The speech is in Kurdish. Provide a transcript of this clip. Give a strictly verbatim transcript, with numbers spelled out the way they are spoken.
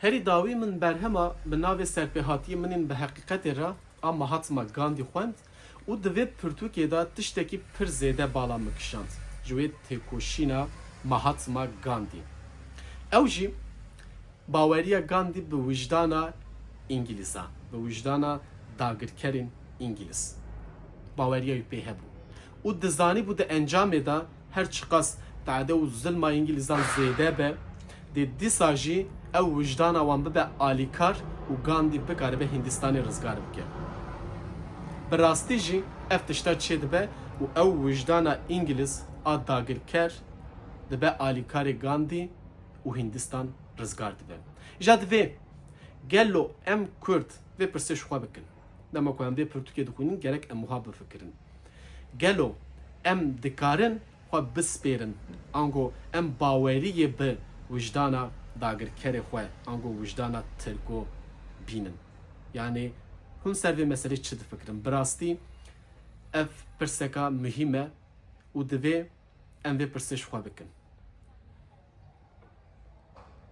Herî dawî min berhema bi navê Serpêhatiyê min ên bi heqîqetê re a Mahatma Gandhi xwend û di vê pirtûkê de tiştekî pir zêde bala min kişand ji wê têkoşîna Mahatma Gandhi. Ew jî baweriya Gandhi bi wijdana Îngilîzan, bi wijdana dagirkerên Îngilîz baweriya wî pê hebû û dizanîbû di encamê de her çiqas tade û zilma Îngilîzan zêde be, dê dîsa jî ew wijdana wan bibe alîkar û Gandhi bikaribe Hîndistanê rizgar bike. Bi rastî jî ev tişta çêdibe û ew wijdana Îngilîz a dagirker dibe alîkarê Gandhi û Hîndistan rizgar dibe. Îja divê gelo em Kurd vê pirsê ji xwe bikin. Dema ku em vê pirtûkê dixwînin gerek em wiha bifikirin. Gelo em dikarin xwe bispêrin, ango em baweriyê bi wijdana dagirkerê xwe, ango wijdana Tirko bînin? Yanî hûn ser vê meselê çi difikirin? Bi rastî ev pirseka muhîm e û divê em vê pirsê ji xwe bikin.